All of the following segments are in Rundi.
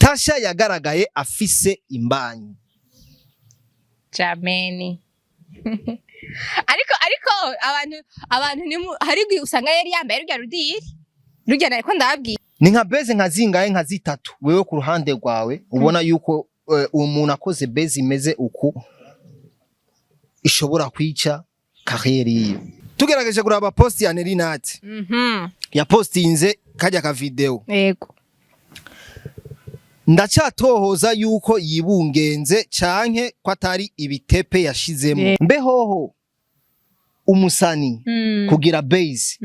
Tasha yagaragaye afise imbanyi. Jameni, ariko abantu hari igihe usanga yari yambaye rurya rudiri rurya nariko ndababwira. Ni nka buzz nka zingahe, nka zitatu, wewe ku ruhande rwawe ubona yuko umuntu akoze buzz imeze uku ishobora kwica carrière yiwe? Tugerageje kuraba post ya Nelly Nat, yapostinze kajya ka video. Ndacyatohoza yuko yibungenze canke ko atari ibitepe yashizemo. Mbehoho umusani kugira buzz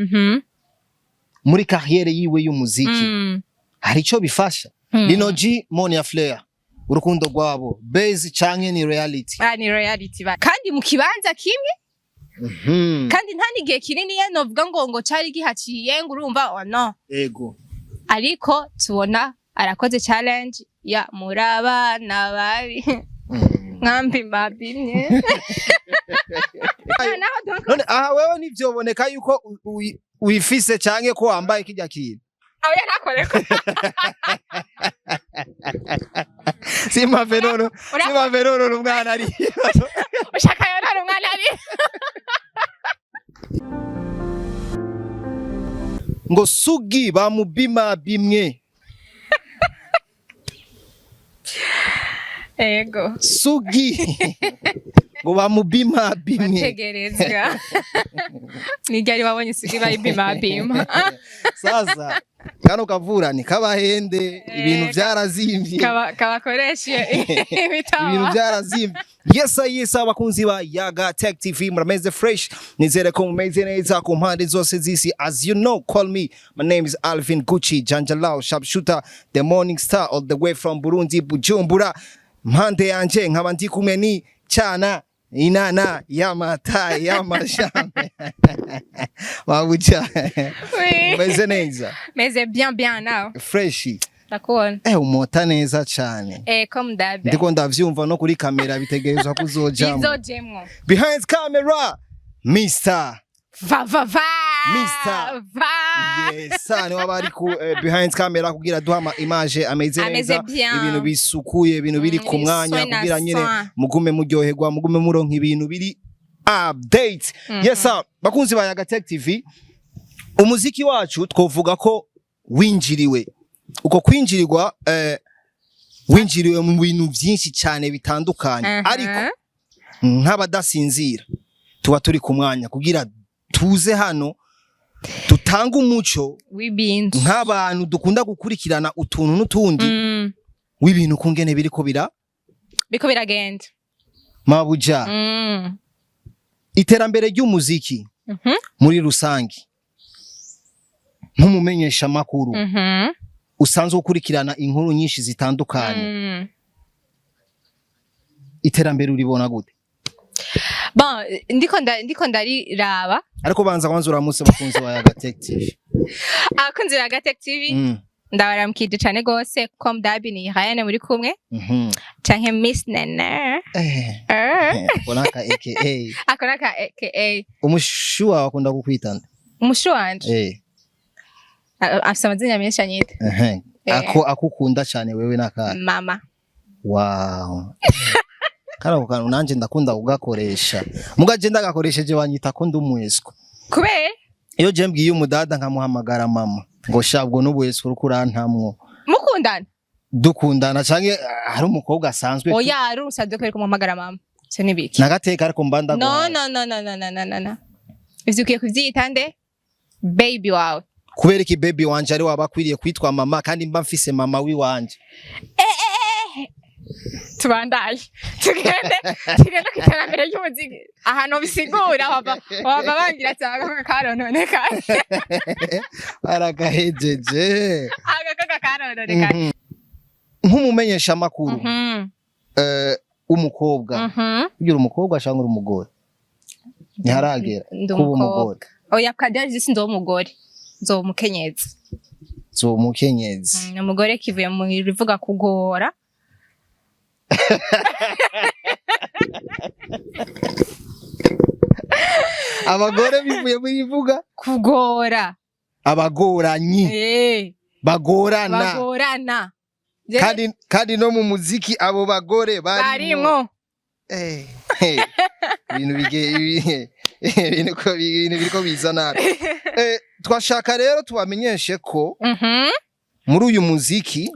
muri carrière yiwe y'umuziki hari ico bifasha? Lino G, Monia Fleur, urukundo rwabo, buzz canke ni reality? Ah, ni reality ba. Kandi mu kibanza kimwe. Kandi nta n'igihe kinini ye novuga ngo cari gihaciye, ngo urumva, oh no. Ariko tubona arakoze challenge ya murabana babi mwambi mabimye naho donc. None aha wewe ntivyoboneka yuko wifise canke ko wambaye kirya kintu? Oya, ntakoreko. Simave nono. Simave nono, umwana ari Ushaka yo ntari umwana ari. Ngo Sugi bamubima bimwe. Sugi ngo bamubima bimwe. Bategerezwa ni ryari wabonye Sugi bayibimabima? Sasa kano kavura ni kabahende, ibintu vyarazimvye. Kabakoresha ibitabo. Ibintu vyarazimvye. Yes, abakunzi ba Yaga Tech TV, murameze fresh, nizere ko mumeze neza ku mpande zose z'isi. As you know, call me, my name is Alvin Gucci Janjalao, sharpshooter, the morning star, all the way from Burundi, Bujumbura. Mpande yanje nkaba ndi kumwe ni cana inana y'amata y'amashame mabuja. Oui. Umeze neza? Meze bien bien, nawe? Fresh. Ndakubona. Umota neza cane. Comme d'hab. Ndiko ndavyumva no kuri kamera bitegerezwa kuzojamwo. Bizojemwo. Behind camera, Mr. Va va va. Mr. Va. Yes, ni waba ari ku behind camera kugira duha ama image ameze Ameze neza, bien. ibintu bisukuye, ibintu biri ku mwanya soin na kugira nyine soin. mugume muryoherwa, mugume muronka ibintu biri update. Yes sir, bakunzi ba Yaga Tech TV, umuziki wacu twovuga ko winjiriwe, uko kwinjirirwa winjiriwe mu bintu byinshi cyane bitandukanye, ariko nk'abadasinzira tuba turi ku mwanya kugira tuze hano dutange umuco w'ibintu nk'abantu dukunda gukurikirana utuntu n'utundi w'ibintu kungene biriko bira Biko biragenda. Mabuja, iterambere ry'umuziki muri rusange, nk'umumenyesha makuru usanzwe ukurikirana inkuru nyinshi zitandukanye, iterambere uribona gute? Bon, ndiko ndariraba. Ariko banza kwanza uramutse bakunzi ba Yaga Tech TV. Abakunzi ba Gatech TV, ndabaramukije cane gose. Comme d'hab, ni Irene muri kumwe canke Miss Nene. Ako naka aka. Ako naka aka. Umushu wawe akunda kukwita nde? Umushu wanje afise amazina menshi anyita. Ako akukunda cyane wewe naka? Mama. Wow, kari ako kantu nanje ndakunda kugakoresha, muga je ndagakoresheje banyita ko ndi umweswa. Kubera? Iyo je mbwiye umudada nkamuhamagara mama, ngo shabwo n'ubweswa uriko urantamwo. Mukundana? Dukundana canke hari umukobwa asanzwe. Oya, ari urusanzwe kubera kumuhamagara mama se nibiki? Nagateka ariko mba No. ndaguhaye. No, no, no, no, no, no, no, no, ivyo ukwiye kuvyita nde? Baby wawe. Kubera iki baby wanje ari waba akwiriye kwitwa mama kandi mba mfise mama wiwanje? Tubandaye, tugende ku iterambere ry'umuziki ahantu bisigura wava bangira ati agakoko karononekaye. Aragahejeje. Agakoko karononekaye. Nk'umumenyesha makuru w'umukobwa, ugira umukobwa cyangwa uri umugore, ntiharagera Ndi kuba umukobwa. umugore? Oya, kadari si nzoba umugore, nzoba umukenyezi. Zo umukenyezi. Umugore kivuye mu rivuga kugora. Abagore bivuye muri ivuga Kugora. Abagoranyi. Bagorana. Bagorana. Kandi no mu muziki abo bagore barimo. Barimwo. Ibintu bige ibintu ko ibintu biriko biza nabi. Twashaka rero tubamenyeshe ko muri uyu muziki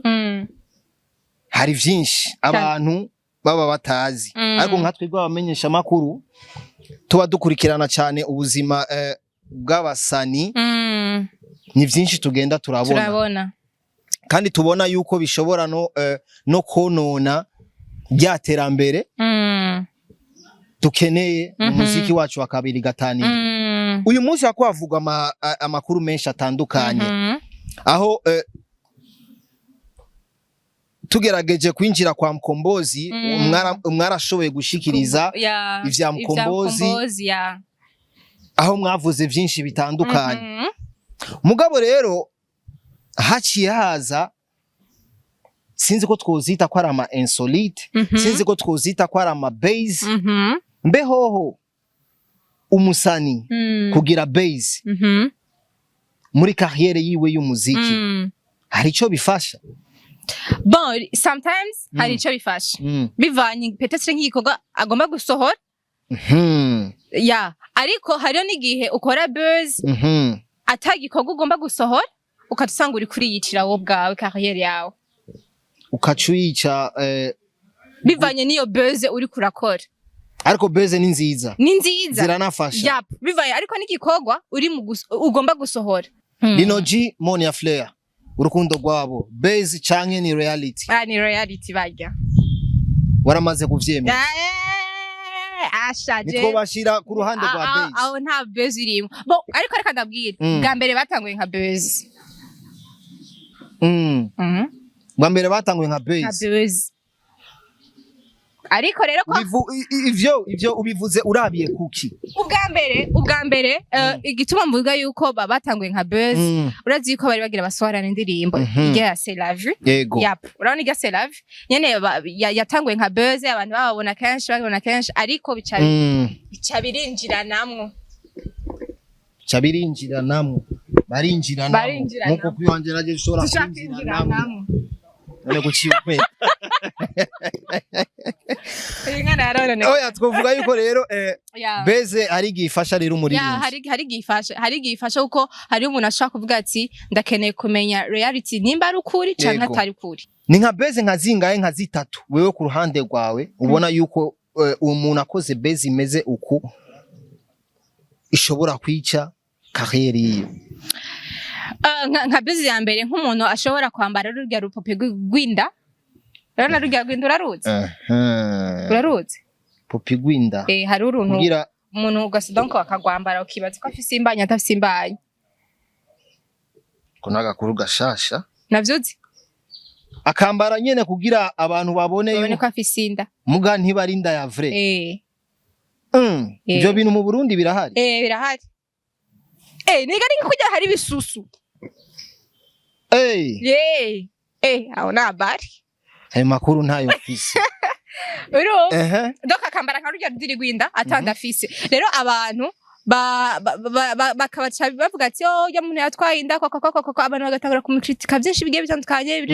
hari vyinshi abantu baba batazi, ariko nka twebwe abamenyesha makuru tuba dukurikirana cyane ubuzima bw'abasani. Ni vyinshi tugenda turabona, turabona, kandi tubona yuko bishobora no konona rya terambere dukeneye mu muziki wacu wa 2005. Uyu munsi hako havugwa amakuru menshi atandukanye, aho tugerageje kwinjira kwa Mkombozi, mwarashoboye gushikiriza ivya Mkombozi, Mkombozi, ya. aho mwavuze vyinshi bitandukanye. Mugabo rero haciye haza, sinzi ko twozita ko ari ama insolite, sinzi ko twozita ko ari ama buzz. Mbehoho umusani kugira buzz muri carrière yiwe y'umuziki, hari ico bifasha? Bon, sometimes hari ico bifasha, bivanye peut-être nk'igikorwa agomba gusohora. Ya, ariko hariho n'igihe ukora buzz ata gikorwa ugomba gusohora, ukaca usanga uri kuriyicira wowe ubwawe carrière yawe. Ukaca uyica. Bivanye n'iyo buzz uri kurakora. Ariko buzz ni nziza. Ni nziza. Ziranafasha. Yap, bivanye ariko n'igikorwa uri mu ugomba gusohora. Lino G, Monia Flair, urukundo rwabo buzz canke ni reality? Ah, ni reality barya. Waramaze kuvyemera? Ashaje. Nitwo bashira ku ruhande rwa buzz. Aho nta buzz irimo. Bon, ariko reka ndabwire, bwa mbere batanguye nka buzz. Bwa mbere batanguye nka Nka buzz. buzz, ariko rero ko Ivyo ubivuze urabiye kuki? Ubwa mbere, igituma mvuga yuko batanguye nka buzz, urazi yuko bari bagira basohorana indirimbo irya ya C'est la vie. Yego. Yap, urabona irya C'est la vie nyene yatanguye nka buzz, abantu bababona kenshi, babibona kenshi, ariko bica bica birinjiranamwo. Ca birinjiranamwo, barinjiranamwo. Barinjiranamwo. Nkuko kwiwanje naje ushobora dushaka kwinjiranamwo. kwinjiranamwo. None guciye ukwezi. Uyu mwana yaronone. Oya, twovuga yuko rero Ya. buzz ari igihe ifasha rero Ya, umuririmbyi. hari igihe ifasha, kuko hari umuntu ashobora kuvuga ati: "Ndakeneye kumenya reality nimba ari ukuri canke atari ukuri." Ni nka buzz nka zingahe, nka zitatu, wewe ku ruhande rwawe ubona yuko umuntu akoze buzz imeze uku ishobora kwica carrière yiwe? Nka buzz ya mbere, nk'umuntu ashobora kwambara rurya rupope rw'inda. Urabona rurya rw'inda, uraruzi? Uraruzi? Popi gwinda. Eh, hari uruntu kugira umuntu ugasa, donc akagwambara ukibaza ko afise imbanyi, atafise imbanyi. Ko n'agakuru gashasha. Navyuzi. Akambara nyene kugira abantu babone babone yuko ko afise inda. Muga ntibari inda ya vrai. Eh. Ivyo bintu mu Burundi birahari? Eh, birahari. Eh, niga ari kurya hari ibisusu. Ye eh, aho ni abari. Ayo makuru ntayo mfise. Urumva? Ehe. Donc akambara nka rurya rudiri rw'inda atanda afise, rero abantu bakabaca bavuga ati: "Oh, ya muntu yatwaye inda koko koko koko." Abantu bagatangura kumukritika byinshi bigiye bitandukanye,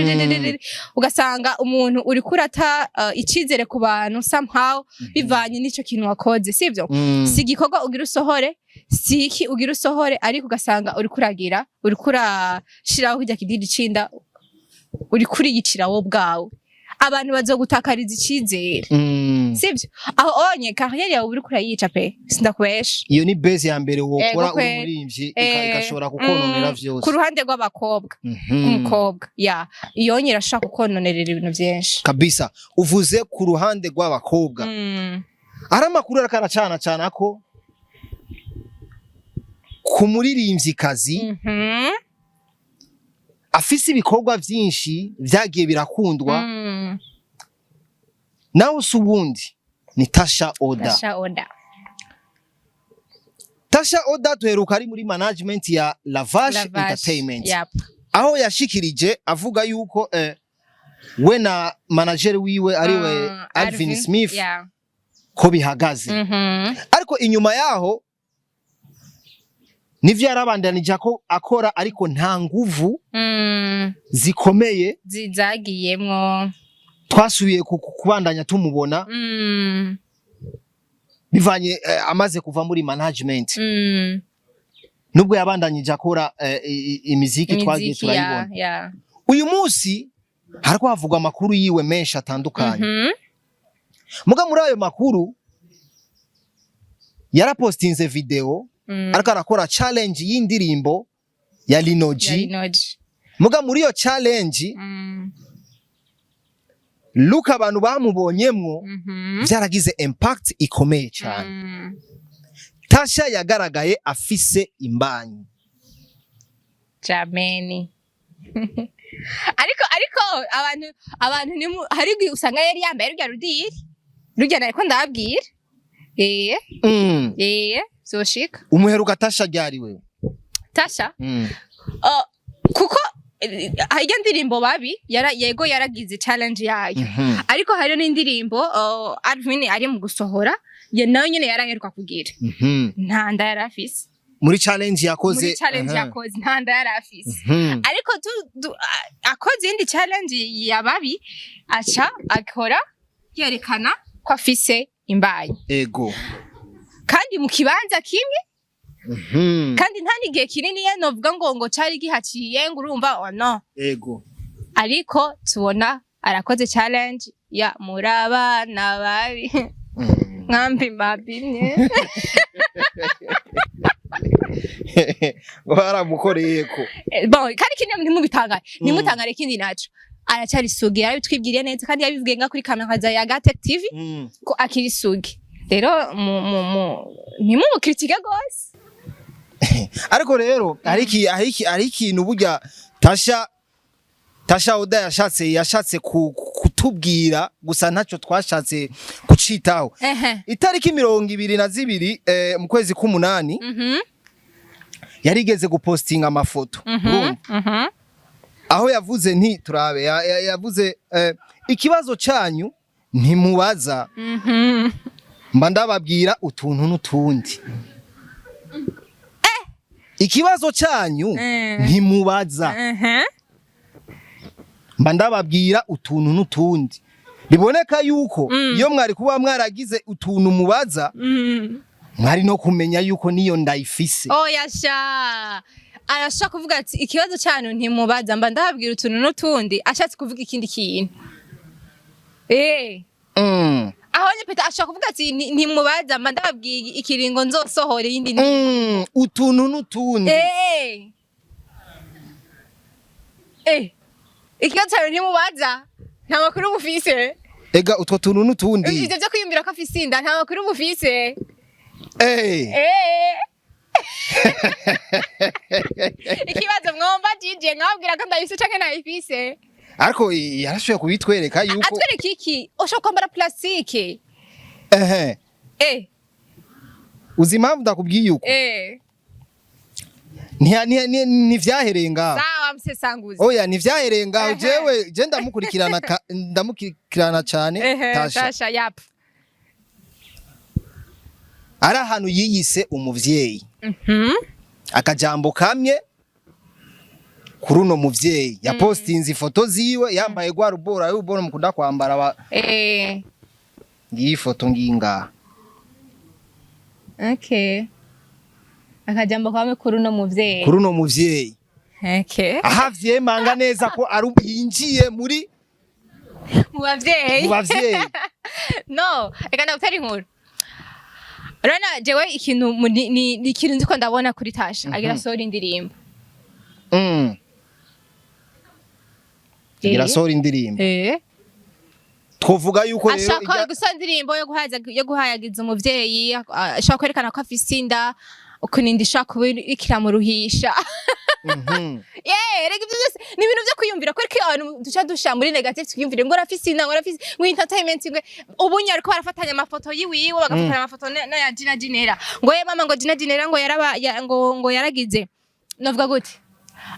ugasanga umuntu uri kurata icizere ku bantu somehow bivanye n'ico kintu wakoze, sivyo? Si igikorwa ugira usohore, si iki ugira usohore, ariko ugasanga uri kuragira, uri kurashiraho kirya kididi c'inda, uri kuriyicira wowe ubwawe, abantu bazogutakariza icizere. Sivyo? Aho onye carrière yawe uri kurayica pe, sindakubesha. Iyo ni buzz ya mbere wokora Ego uri kweri. umuririmbyi, igashobora kukononera vyose. Ku ruhande rw'abakobwa, umukobwa ya iyo onye irashobora kukononerera ibintu vyinshi. Kabisa, uvuze ku ruhande rw'abakobwa. Ari amakuru ariko aracana cana ko ku muririmvyikazi afise ibikorwa vyinshi vyagiye birakundwa, nawe si uwundi ni Tasha Oda. Tasha Oda. Tasha Oda duheruka ari muri management ya Lavash Lavash. Entertainment, Yep. aho yashikirije avuga yuko we na manager wiwe ariwe Alvin Smith ko bihagaze. Ariko inyuma yaho Nivyo, yarabandanije ako akora, ariko nta nguvu zikomeye Zagiyemwo. Twasubiye kubandanya tumubona bivanye amaze kuva muri management. Nubwo yabandanyije akora imiziki, twagiye Imiziki ya turayibona. Uyu munsi hariko havugwa amakuru yiwe menshi atandukanye. Muga muri ayo makuru yarapostinze video ariko arakora challenge y'indirimbo ya Lino G. Ya Lino G. Muga muri iyo challenge, look abantu bamubonyemwo vyaragize impact ikomeye cyane. Tasha yagaragaye afise imbanyi. Jameni, ariko abantu hari igihe usanga yari yambaye rurya rudiri rurya nariko ndababwira. Zoshika. Umuheruka Tasha ryari wewe? Tasha? Kuko irya ndirimbo babi yara, yego, yaragize challenge yayo, ariko hariyo n'indirimbo Alvin ari mu gusohora, ye nayo nyene yaraheruka kugira. Nta nda yari afise. Muri challenge yakoze. Muri challenge yakoze, nta nda yari afise. Ariko akoze iyindi challenge ya babi, aca akora yerekana ko afise imbanyi. Kandi mu kibanza kimwe. Kandi nta n'igihe kinini novuga ngo cari gihaciye, ngo urumva, oh no. Ariko tubona arakoze challenge ya murabana babi, mwambi mbabimye. Ngo baramukoreye ko. Bon, kandi ikindi ntimubitangare, ntimutangare, ikindi naco aracari isugi. Yarabitwibwiriye neza kandi yabivugiye nga kuri kamera za Yagatec TV ko akiri isugi. Rero mu ntimumukritike gose. Ariko rero hari ikintu burya Tasha Oda yashatse kutubwira, gusa ntacyo twashatse kucitaho. Itariki 22 mu kwezi k'umunani yarigeze gupostinga amafoto, urumva? Aho yavuze nti turabe yavuze ikibazo cyanyu ntimubaza, mba ndababwira utuntu n'utundi. Ikibazo cyanyu ntimubaza, mba ndababwira utuntu n'utundi. Biboneka yuko iyo mwari kuba mwaragize utuntu mubaza, mwari no kumenya yuko niyo ndayifise. Oya sha, arashaka kuvuga ati ikibazo cyanyu ntimubaza, mba ndababwira utuntu n'utundi, ashatse kuvuga ikindi kintu. Aho nye peta ashaka kuvuga ati ntimubaza, mba ndababwiye ikiringo nzosohora iyindi. Utuntu n'utundi. Ikibazo cyanyu ntimubaza, nta makuru mufise. Ega utwo tuntu n'utundi. Ivyo vyo kwiyumvira ko afise inda, nta makuru mufise. Ikibazo mwomba jije nkababwira ko ndayifise canke ntayifise. Ariko yarashoboye kubitwereka yuko Atwereka iki? Ushobora kwambara plastique. Uzi impamvu ndakubwiye uko? Ntivyahereye ngaho. Sawa, msesanguzi. Oya, ntivyahereye ngaho. Jewe je ndamukurikirana ndamukurikirana cane. Tasha. Tasha, yap. Ari ahantu yiyise umuvyeyi, akajambo kamwe kuri uno muvyeyi, yapostinze ifoto ziwe yambaye rwa rubora rubora mukunda kwambara ngiyi foto ngiyi ngaha. Okay, akajambo kamwe kuri uno muvyeyi. Kuri uno muvyeyi. Aha vyemanga neza ko ari yinjiye muri Mu bavyeyi. Mu bavyeyi. No, reka ndagutera inkuru. Urabona jewe ikintu ni ikintu nziko ndabona kuri Tasha, agira sohora indirimbo. Agira sohora indirimbo. Twovuga yuko rero Ashaka gusohora indirimbo yo guhayagiza umuvyeyi, ashaka kwerekana ko afise inda, ukuntu inda ishobora kuba iriko iramuruhisha. Rega ibyo byose ni ibintu byo kwiyumvira, kubera ko iyo abantu duca dushira muri negative, twiyumvire ngo urafise inda, ngo urafise, ngo entertainment, ngo ubunye ariko barafatanya amafoto yiwiwe, bagafatanya amafoto n'aya Gina Ginera, ngo ye mama, ngo Gina Ginera ngo yaraba ngo yaragize, novuga gute,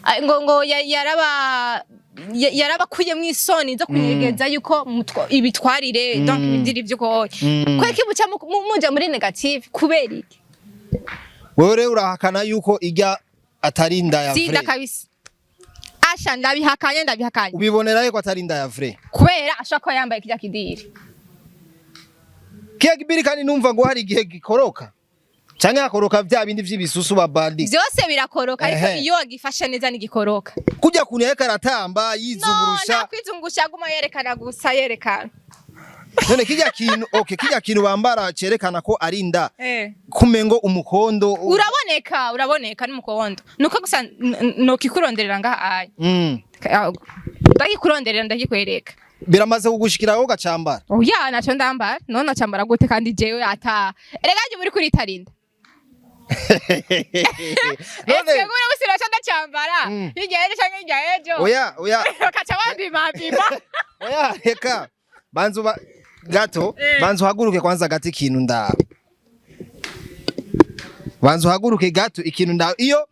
ah, ngo yaraba yarabakuyemwo isoni zo kunyegeza yuko ibitwarire, donc ibidiri vy'uko kubera ko muca muja muri negative, kubera iki? Wewe rero urahakana yuko ijya atari inda ya Sinda vrai? kabisa. Asha, ndabihakanye, ndabihakanye. Ubibonera yuko atari inda ya vrai? Kubera ashobora kuba yambaye kirya kidiri. Kiya kibiri, kandi numva ngo hari igihe gikoroka canke hakoroka vya bindi vy'ibisusu babandika. Vyose birakoroka, ariko iyo wagifashe neza ntigikoroka. Kurya kuntu yariko aratamba No. yizungurusha. Nta kwizungusha, aguma yerekana gusa, yerekana. None kirya kintu, okay, kirya kintu bambara cerekana ko ari inda, kumengo umukondo Uraboneka, uraboneka n'umukondo, nuko gusa nokikuronderera ngaha aya. Ndagikuronderera, ndagikwereka. Biramaze kugushikiraho ugacambara? Oya, naco ndambara. None nacambara gute kandi jewe ata erega njye muri kuritarinda? None Ese ngure busi naco ndacambara hirya y'ejo canke hirya y'ejo? Oya, oya. Bakaca bampimapima. Oya, reka banza uba gato. Banza uhaguruke kwanza gato, ikintu ndaba. Banza uhaguruke gato, ikintu ndaba. Iyo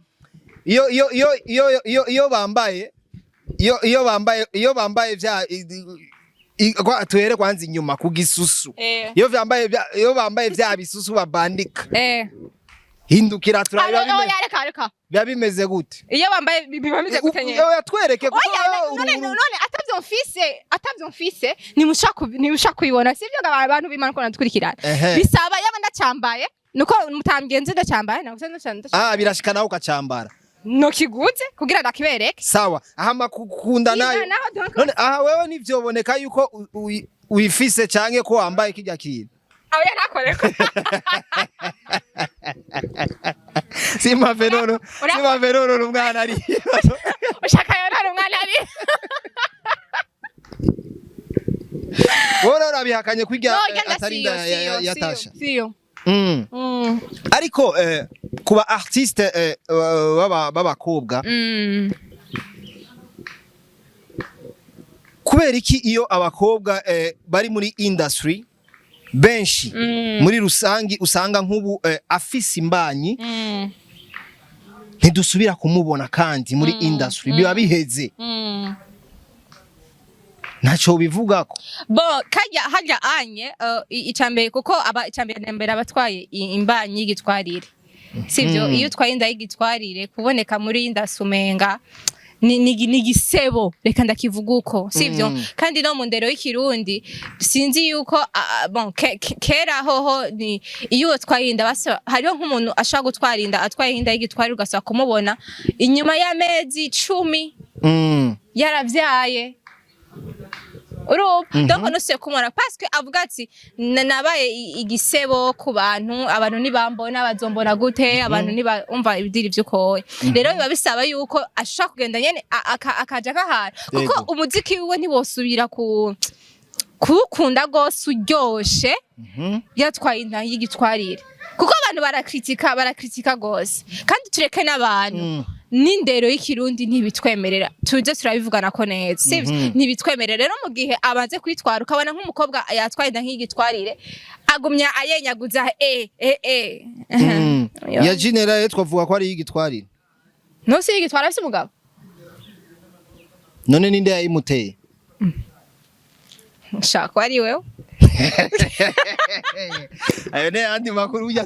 bambaye, iyo bambaye vya tuhere kwanza inyuma ku gisusu. Iyo bambaye vya bisusu babandika. Hindukira turabe. Ah, oya, reka, reka. Biba bimeze gute? Iyo bambaye biba bimeze gute nyene? Oya, twereke kuko Oya, none none atavyo mfise ntimushaka kubibona, sivyo? Ngo abantu b'Imana ko natwikurikirana. Bisaba yaba ndacambaye, nuko mutambwiye nzi ndacambaye nagusa ndacambaye. Ah, birashika nawe ukacambara? Nokiguze kugira ndakibereke. Sawa, ahama kukunda nayo. Inda naho donc. None aha wewe ntivyoboneka yuko wifise canke ko wambaye kirya kintu? Oya, ntakoreko. Simave nono. Simave nono, umwana ari Ushaka yo ntari umwana ari. Wowe rero urabihakanye kwirya No, genda. atari Siyo. inda Siyo. ya Siyo. Tasha. Siyo. Ariko kuba artiste b'abakobwa, kubera iki iyo abakobwa bari muri industry benshi muri rusangi usanga nk'ubu afise imbanyi, ntidusubira kumubona kandi muri industry, biba biheze? Ntaco bivugako? Bo kajya harya anye icambere, kuko aba icambere na mbere abatwaye imbanyi y'igitwarire, sivyo? Iyo utwaye inda y'igitwarire, kuboneka muri industry umenga ni igisebo, reka ndakivuga uko, sivyo? Kandi no mu ndero y'ikirundi sinzi yuko bon, kera hoho ni iyo utwaye inda basa, hariho nk'umuntu ashobora gutwara inda, atwaye inda y'igitwarire, ugasaba kumubona inyuma y'amezi 10 yaravyaye, urumva? Donc nusuye kumubona parce que avuga ati: Nabaye igisebo ku bantu, abantu ntibambona, bazombona gute? Abantu niba umva ibidiri vy'ukoye." Rero biba bisaba yuko ashobora kugenda nyene akaja nk'ahantu, kuko umuziki wiwe ntiwosubira ku kuwukunda gose uryoshe yatwaye inda y'igitwarire, kuko abantu barakritika, barakritika gose. Kandi tureke n'abantu, n'indero y'ikirundi ntibitwemerera, tuze turabivugana ko neza, sivyo? Ntibitwemerera. Rero mu gihe abanze kwitwara, ukabona nk'umukobwa yatwaye inda nk'igitwarire agumya ayenyaguza e. Ya Jinera rero twavuga ko ari igitwarire? Ntusi y'igitwara afise umugabo. None ninde yayimuteye? Nshaka ko ari wewe. Ayo ni ayandi makuru burya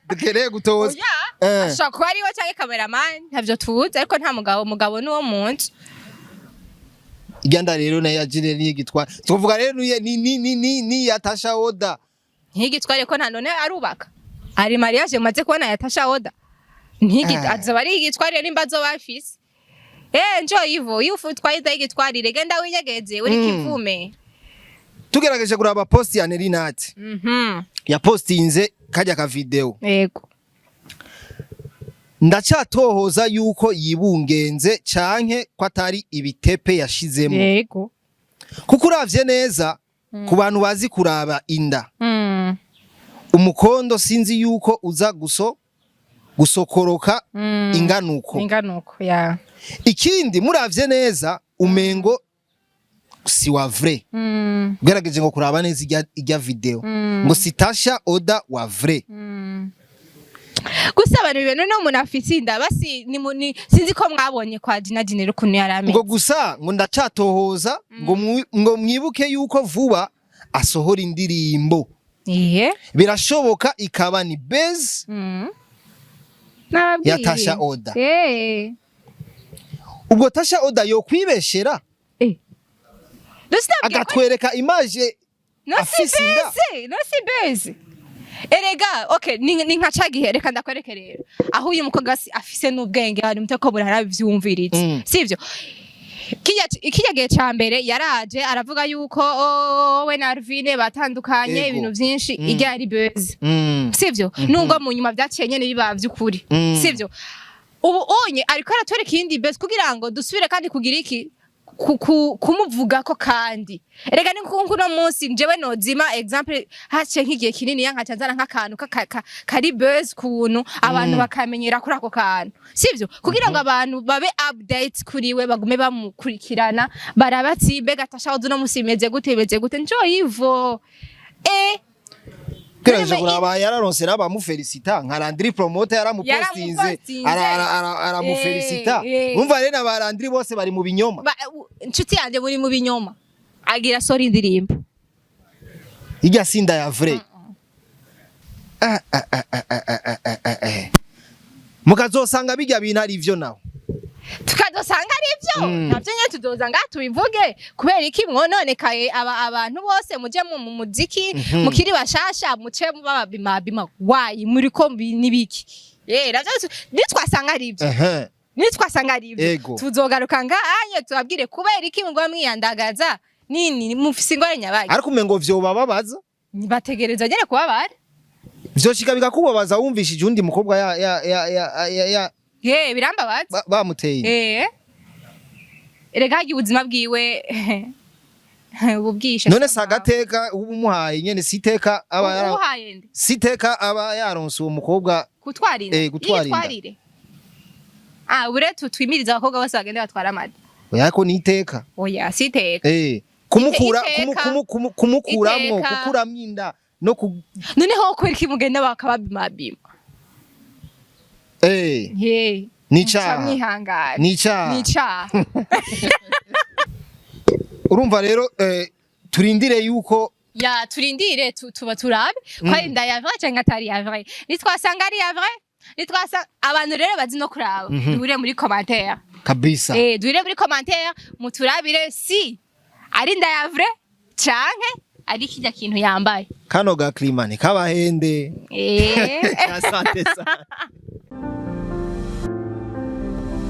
dukeneye gutoza. Oya. Ashobora kuba ari we canke cameraman, ntavyo tuzi, ariko nta mugabo, umugabo ni wo mu nzu. Irya nda rero nayo ya Jinera ni igitwara, twavuga rero ni ya Tasha Oda? Ntigitware ko nta none arubaka, ari mariage maze kubona ya Tasha Oda ntigi. Azoba ari igitwarire nimba azoba afise njo ivo iyo utwaye inda y'igitwarire, genda winyegeze uri kivume. Tugerageje kuraba post ya Nerinati yapostinze kajya ka video. Ndacatohoza yuko yibungenze canke ko atari ibitepe yashizemo, kuko uravye neza, ku bantu bazi kuraba inda, umukondo sinzi yuko uza gusokoroka inganuko. Inganuko ya. Ikindi, muravye neza umengo si wa vrai. Ugerageje ngo kuraba neza ijya video, ngo si Tasha Oda wa vrai. Gusa abantu bibona no umuntu afise inda basi ni sinzi ko mwabonye kwa Gina Ginero ukuntu yari ameze. Ngo gusa ngo ndacatohoza, ngo mwibuke yuko vuba asohora indirimbo. Birashoboka ikaba ni base. Nababwiye. Ya Tasha Oda. Ubwo Tasha Oda yo kwibeshera Dusinabwiye ko agatwereka image no si afise inda. Beze no si beze erega. Okay, ni nka ca gihe, reka ndakwereke rero aho uyu mukobwa afise n'ubwenge, hari muteko buraravyumviriza. Sivyo? Kirya gihe ca mbere yaraje aravuga yuko, oh, we na Arvine batandukanye, ibintu vyinshi. Irya yari buzz, sivyo? Nubwo mu nyuma vyaciye nyene biba vy'ukuri, sivyo? Ubu onye ariko aratwereka iyindi buzz kugira ngo dusubire kandi kugira iki, kumuvugako. Kandi erega ni nkuko uno munsi njewe nozima example, haciye nk'igihe kinini yankaca nzana nk'akantu kari buzz kuntu abantu bakamenyera kuri ako kantu, sivyo? Kugira ngo abantu babe update kuri we, bagume bamukurikirana, baraba ati: "Mbega Tasha uno munsi bimeze gute, bimeze gute?" Njo ivo. Gerageje kuraba, yararonse n'abamufelicita nka Landry Promoter, yaramupostinze. Yaramupostinze. Aramufelicita. Umva rero, aba Landry bose bari mu binyoma. Inshuti yanjye, muri mu binyoma. Agira sora indirimbo. Irya sinda ya vrai. Ah, ah, ah, ah, ah, ah, ah, ah, ah. Mukazosanga bijya bintu ari ivyo nawe. Tukazosanga ari ivyo. Navyo nyene tuzoza ngaha tubivuge. Kubera iki mwononekaye? Aba abantu bose muje mu muziki, mukiri bashasha, muce babimabima wayi muriko nibiki? Navyo nitwasanga ari ivyo, nitwasanga ari ivyo, tuzogaruka ngahanye tubabwire kubera iki mugwa mwiyandagaza nini, mufise ingorane nyabaki. Ariko umengo vyobababaza. Bategereza nyene kubabara. Vyoshika bikakubabaza wumvishije undi mukobwa ya ya ya ya ya, ya Birambabaza. Bamuteye inda. Erega harya ubuzima bwiwe ububwishe. None si agateka uba umuhaye nyene? Si iteka aba Uhaye nde? Si iteka aba yaronse uwo mukobwa? Gutwara inda? Gutwara inda. Yitwarire. Ah, ure tutwimiriza abakobwa bose bagende batwara amada. Oya, ko ni iteka. Oya, si iteka. Kumukura Iteka. kumukuramwo Iteka. gukuramwo inda no ku Noneho kubera iki mugenda bakababimabima? Ni icaha. Mwihangane. Ni icaha. Ni icaha. Urumva rero, turindire yuko Ya, turindire, tuba turabe ko ari inda ya vrai canke atari ya vrai. Nitwasanga ari ya vrai, nitwasanga abantu rero bazi no kuraba, duhure muri commentaire. Kabisa. Duhure muri commentaire, muturabire si ari inda ya vrai canke ari kirya kintu yambaye. Kano ga climat kabahende. Asante sana.